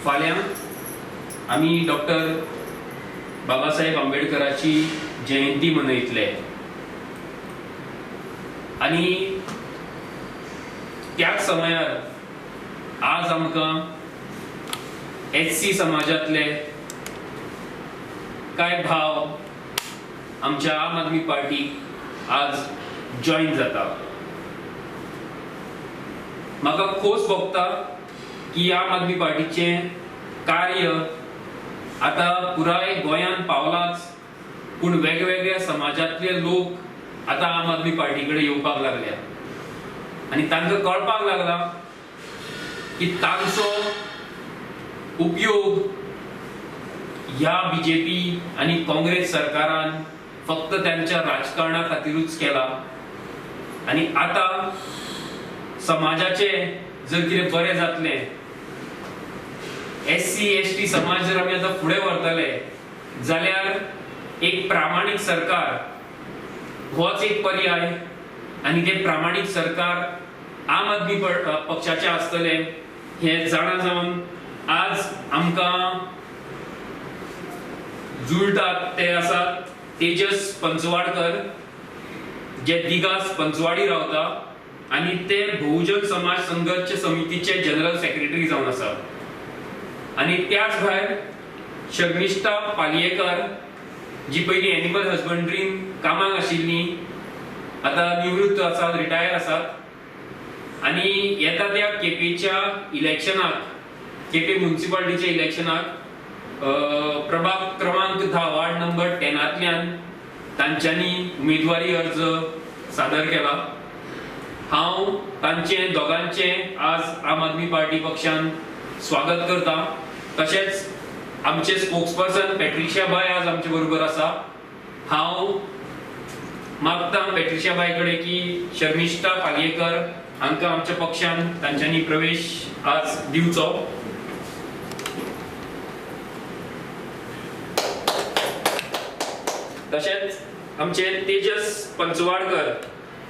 फाल्यां आमी डॉक्टर बाबासाहेब आंबेडकराची जयंती मनयतले आनी त्याच समयार आज आमकां एस सी समाजांतले कांय भाव आमच्या आम आदमी पार्टीक आज जॉयन जाता. म्हाका खोस भोगता की आम आदमी पार्टीचें कार्य आतां पुराय गोंयांत पावलाच, पूण वेगवेगळ्या समाजांतले लोक आतां आम आदमी पार्टी कडेन येवपाक लागल्या आनी तांकां कळपाक लागला की तांचो उपयोग ह्या बीजेपी आनी काँग्रेस सरकारान फक्त त्यांच्या राजकारणा खातीरूच केला आनी आतां समाजाचें जर कितें बरें जातलें, एस सी एस टी समाज जर आमी आतां फुडें व्हरतले जाल्यार एक प्रामाणीक सरकार होच एक पर्याय आनी तें प्रामाणीक सरकार आम आदमी पक्षाचें आसतलें हें जाणा जावन आज आमकां जुळटात ते आसात तेजस पंचवाडकर, जे दिगास पंचवाडी रावता आनी ते बहुजन समाज संघर्श समितीचे जनरल सेक्रेटरी जावन आसात. आनी त्याच भायर शर्मिष्ठा पालयेकर, जी पयलीं एनिमल हजबंड्रीन कामाक आशिल्ली, आतां निवृत्त आसात, रिटायर आसात आनी येता त्या केपेंच्या इलेक्शनाक, केपें मुन्सिपालिटीच्या इलेक्शनाक प्रभाग क्रमांक 10, वार्ड नंबर 10 तांतल्यान तांच्यांनी उमेदवारी अर्ज सादर केला. हांव तांचें दोगांचें आज आम आदमी पार्टी पक्षान स्वागत करता. तशेंच आमचे स्पोक्सपर्सन पेट्रिशिया बाय आज आमचे बरोबर आसा. हांव मागता पेट्रिशिया बाय कडेन की शर्मिष्ठा पालयेकर हांकां आमच्या पक्षान तांच्यांनी प्रवेश आज दिवचो. तशेंच आमचे तेजस पंचवाडकर,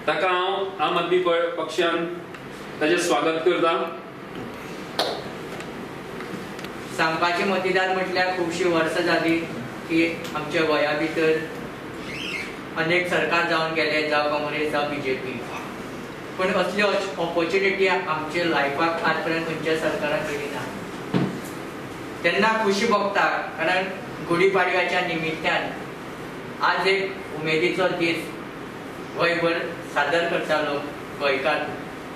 ताका हांव आम आदमी पक्षान ताजें स्वागत करता. सांगपाचे मतदार म्हटल्यार खुबशीं वर्सां जालीं की आमच्या गोंया भितर अनेक सरकार जावन गेले, जावं काँग्रेस जावं बीजेपी, पूण असली ऑपॉर्च्युनिटी आमच्या लायफाक आज पर्यंत खंयच्या सरकारान दिली ना. तेन्ना खुशी भोगता, कारण गुडी पाडव्याच्या निमित्तान आज एक उमेदीचो दीस गोंयभर सादर करता लोक, गोंयकार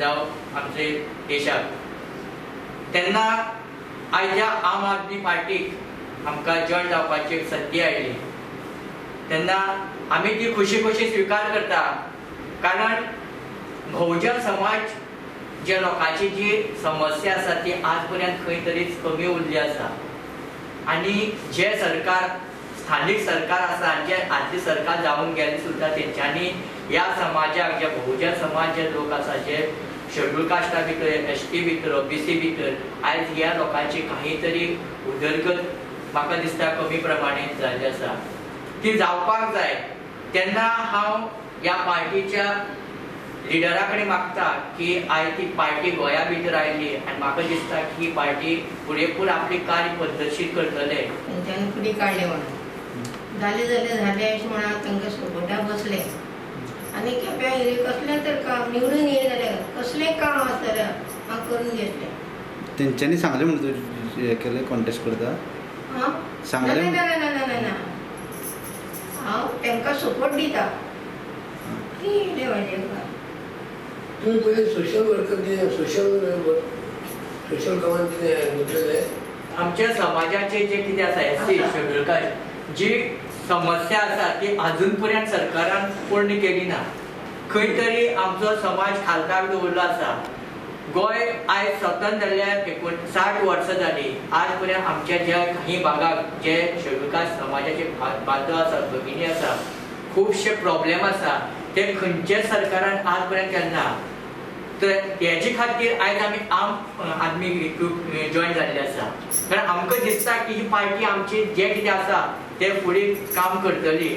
जावं आमचे देशाक. तेन्ना आयच्या आम आदमी पार्टीक आमकां जॉयन जावपाची एक संदी आयली, तेन्ना आमी ती खुशी खुशी स्विकार करता, कारण बहुजन समाज जे लोकांची जी समस्या आसा ती आज पर्यंत खंय तरीच कमी उरली आसा. आनी जे सरकार, स्थानीक सरकार आसा आनी जे आदलें सरकार जावन गेलें सुद्दां, तेंच्यांनी ह्या समाजाक, जे बहुजन समाज जे लोक आसा, जे शेड्यूल कास्टा भितर, एसटी भितर, ओबीसी भितर, आयज ह्या लोकांची काही तरी उदरगत म्हाका दिसता कमी प्रमाणे जाल्ली आसा, ती जावपाक जाय. तेन्ना हांव ह्या पार्टीच्या लिडरा कडेन मागता की आयज ती पार्टी गोंया भितर आयली आनी म्हाका दिसता की ही पार्टी पुरेपूर आपली कार्य पद्दतशीर करतले. तेंच्यांनी फुडें काडलें म्हणून जालें जालें जालें अशें म्हणून हांव तांकां सपोर्टाक बसलें. आनी केप्यां कसलें तर काम निवडून येयलें जाल्यार कसलेंय काम आसा जाल्यार हांव करून घेतलें. तेंच्यांनी सांगलें म्हणून तूं हें केलें, कॉन्टेस्ट करता? आं. सांगलें? ना ना ना ना ना, हांव तांकां सपोर्ट दिता. ती येयलें म्हाजें. तुम्ही पयलीं सोशल वर्कर कितें, सोशल सोशल कामान कितें गुंतलेले? आमच्या समाजाचे जे कितें आसा, एस सी, शेड्यूल कास्ट, जी समस्या आसा ती अजून पर्यंत सरकारान पूर्ण केली ना. खंय तरी आमचो समाज खालताक दवरलो आसा. गोंय आयज स्वतंत्र जाल्ल्याक 59 वर्सां जालीं. आज पर्यंत आमच्या ज्या काही भागाक जे शेड्यूल कास्ट समाजाचे बांधव आसा, भगिनी आसा, खुबशे प्रॉब्लेम आसा, ते खंयच्याच सरकारान आज पर्यंत केले ना. तर हेजे खातीर आयज आमी आम आदमी ग्रुप जॉयन जाल्ले आसा, कारण आमकां दिसता की ही पार्टी आमची जें कितें आसा तें फुडें काम करतली.